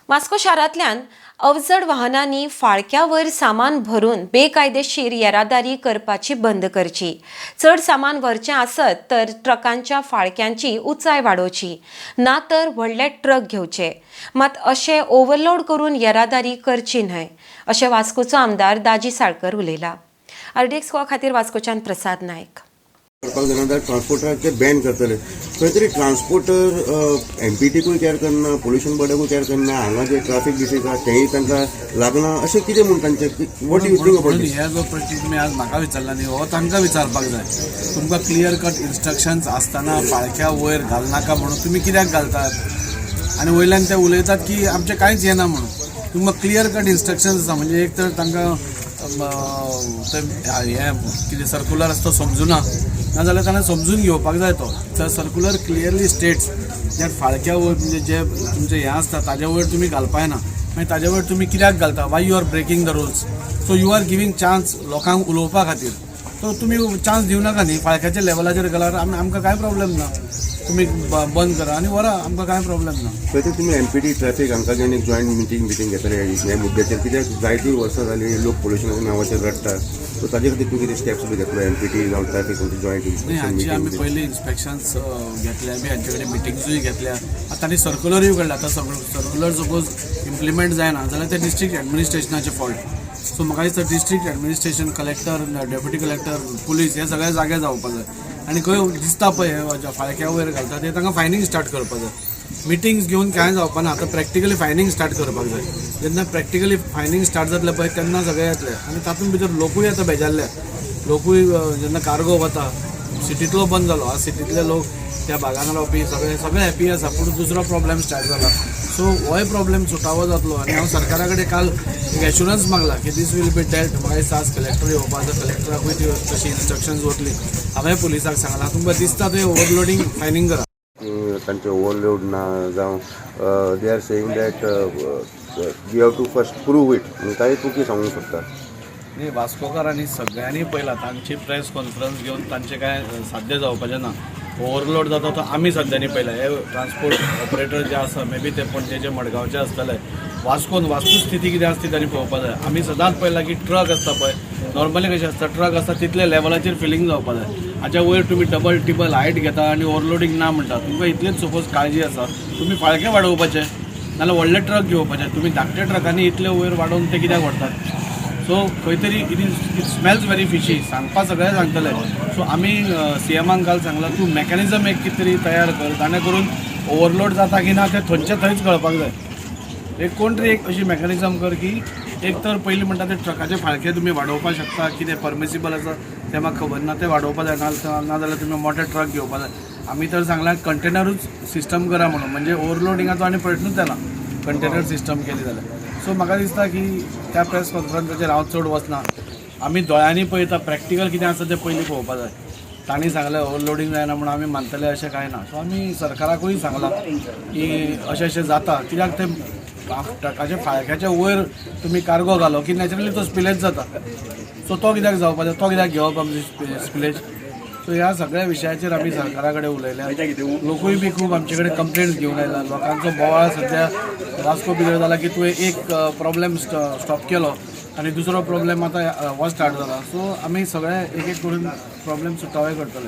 वास्को शारांतल्यान अवजड वाहनांनी फाळक्यावयर सामान भरून बेकायदेशीर येरादारी करपाची बंद करची. चड सामान व्हरचें आसत तर ट्रकांच्या फाळक्यांची उंचाय वाडोवची, ना तर व्हडले ट्रक घेवचे. मात अशें ओव्हरलोड करून येरादारी करची न्हय, अशें वास्कोचो आमदार दाजी साळकर उलयला. आरडीएक्स गोवा खातीर वास्कोच्यान प्रसाद नायक. करपाक जायना जाल्यार ट्रान्सपोर्टराचे बॅन करतले. खंय तरी ट्रान्सपोर्टर एमपीटीकूय केअर करना, पोल्युशन बोर्डाकूय केअर करना, हांगा जे ट्राफीक डिसीज आसा तेंय तांकां लागना, अशें कितें म्हूण तांचें? What you think about म्हणून दीस? हे जो प्रश्न तुमी आज म्हाका विचारला न्ही, हो तांकां विचारपाक जाय. तुमकां क्लियर कट इन्स्ट्रक्शन्स आसतना फाळक्या वयर घालनाका म्हणून तुमी कित्याक घालतात? आनी वयल्यान ते उलयतात की आमचें कांयच येना म्हणून. तुमकां क्लियर कट इन्स्ट्रक्शन्स आसा, म्हणजे एक तर तांकां ते हें कितें सर्कुलर आसता समजुना, नाजाल्यार ताणें समजून घेवपाक जाय. तो सर्कुलर क्लियरली स्टेट्स जे फाळक्या वयर, म्हणजे जे तुमचें हें आसता ताज्या वयर तुमी घालपा येना. मागीर ताज्या वयर तुमी कित्याक घालता? Why you are breaking the rules? So you are giving chance लोकांक उलोवपा खातीर. सो तुमी चान्स दिवं नाका न्ही. फाळक्याच्या लेवलाचेर घाल्यार आमकां कांय प्रॉब्लेम ना. तुमी बंद करा आनी व्हरा, आमकां कांय प्रॉब्लेम ना. खंय तरी तुमी एमपीटी ट्रॅफिक हांकां घेवन एक जॉयंट मिटींग घेतले ह्या मुद्द्याचेर? कित्याक जायतीं वर्सां जालीं लोक पोल्युशनाच्या नांवाचेर रडटा. सो ताजे खातीर तुमी कितें स्टेप्स बी घेतलो, एमपीटी जावं ट्रॅफिक तुमचे जॉयंट न्ही, हाची आमी मिटींग? पयलीं इन्स्पेक्शन्स घेतल्या बी, हांचे कडेन मिटिंग्सूय घेतल्या. आतां तांणी सर्कुलरूय काडला. आतां सर्कुलर सपोज इम्प्लिमेंट जायना जाल्यार ते डिस्ट्रिक्ट एडमिनिस्ट्रेशनाचे फॉल्ट. सो म्हाका दिसता district administration, collector, deputy collector, police हे सगळे जागे जावपा जाय आनी खंय दिसता पळय हे फाळक्या वयर घालता ते, तांकां फायनींग स्टार्ट करपा जाय. मिटिंग्स घेवन कांय जावपा ना, आतां प्रॅक्टिकली फायनींग स्टार्ट करपाक जाय. जेन्ना प्रॅक्टिकली फायनींग स्टार्ट जातलें पळय, तेन्ना सगळे येतले. आनी तातूंत भितर लोकूय आतां बेजारले. लोकूय जेन्ना कार्गो वता, सिटींतलो बंद जालो, आज सिटींतले लोक, त्या भागान रावपी सगळे सगळे हॅपी आसा, पूण दुसरो प्रॉब्लेम स्टार्ट जाला. सो होय प्रॉब्लेम सुटावो जातलो आनी हांव सरकारा कडेन काल एक एश्युरन्स मागला की this will be dealt. म्हाका दिसता आज कलेक्टर येवपा आसा, कलेक्टराकूय त्यो तशी इन्स्ट्रक्शन्स वतली. हांवें पुलिसाक सांगलां, तुमकां दिसता थंय ओवरलोडींग, फायनींग करा. तांचे ओवरलोड ना जावं, they are saying that you have to first prove it. ताजेर तूं कितें सांगूंक शकता? न्ही, वास्कोकारांनी सगळ्यांनी पळयला. तांची प्रेस कॉन्फरन्स घेवन तांचें कांय साध्य जावपाचें ना. ओवरलोड जाता तो आमी सद्यांनी पळयला. हे ट्रान्सपोर्ट ऑपरेटर जे आसा, मे बी ते पणजेचे, मडगांवचे आसतले. वास्कोन वास्तुस्थिती कितें आसा ती तांणी पळोवपा जाय. आमी सदांच पळयलां की ट्रक आसता पळय, नॉर्मली कशें आसता, ट्रक आसता तितले लेवलाचेर फिलींग जावपा जाय. हाच्या वयर तुमी डबल टिबल हायट घेता आनी ओवरलोडींग ना म्हणटा. तुमकां इतलेच सपोज काळजी आसा, तुमी फाळके वाडोवपाचे, नाल्यार व्हडले ट्रक घेवपाचे. तुमी धाकटे ट्रकांनी इतले वयर वाडोवन ते कित्याक व्हरतात? सो खंय तरी it smells very fishy. सांगपा सगळे सांगतले. सो आमी सीएमान काल सांगलां, तूं मॅकॅनिजम एक कितें तरी तयार कर, जाणे करून ओवरलोड जाता की ना तें थंयचे थंयच कळपाक जाय. एक कोण तरी एक अशी मॅकॅनिजम कर की एक तर पयलीं म्हणटा ते ट्रकाचे फाळके तुमी वाडोवपाक शकता. कितें परमिसिबल आसा तें म्हाका खबर ना. ते वाडोवपा जाय, ना नाजाल्यार तुमी मोठे ट्रक घेवपा जाय. आमी तर सांगलां कंटेनरूच सिस्टम करा म्हणून, म्हणजे ओवरलोडिंगाचो आनी प्रश्नूच जाना कंटेनर सिस्टम केली जाल्यार. सो म्हाका दिसता की त्या प्रेस कॉन्फरन्साचेर हांव चड वचना. आमी दोळ्यांनी पळयता, प्रॅक्टिकल कितें आसा तें पयलीं पळोवपा जाय. तांणी सांगलें ओवरलोडींग जायना म्हणून आमी मानतले अशें कांय ना. सो आमी सरकाराकूय सांगलां की अशें अशें जाता कित्याक. ते ट्रकाच्या फाळक्याच्या वयर तुमी कार्गो घालो की नॅचरली तो स्पिलेज जाता. सो तो कित्याक जावपा जाय? तो कित्याक घेवप आमची स्पिलेज? सो ह्या सगळ्या विशयाचेर आमी सरकारा कडेन उलयल्या. लोकूय बी खूब आमचे कडेन कंप्लेंट्स घेवन आयला. लोकांचो बोवाळ सद्या वास्को भितर जाला की तुवें एक प्रॉब्लेम स्टॉप केलो आनी दुसरो प्रॉब्लेम आतां हो स्टार्ट जाला. सो आमी सगळे एक एक करून प्रॉब्लेम सुटावे करतले.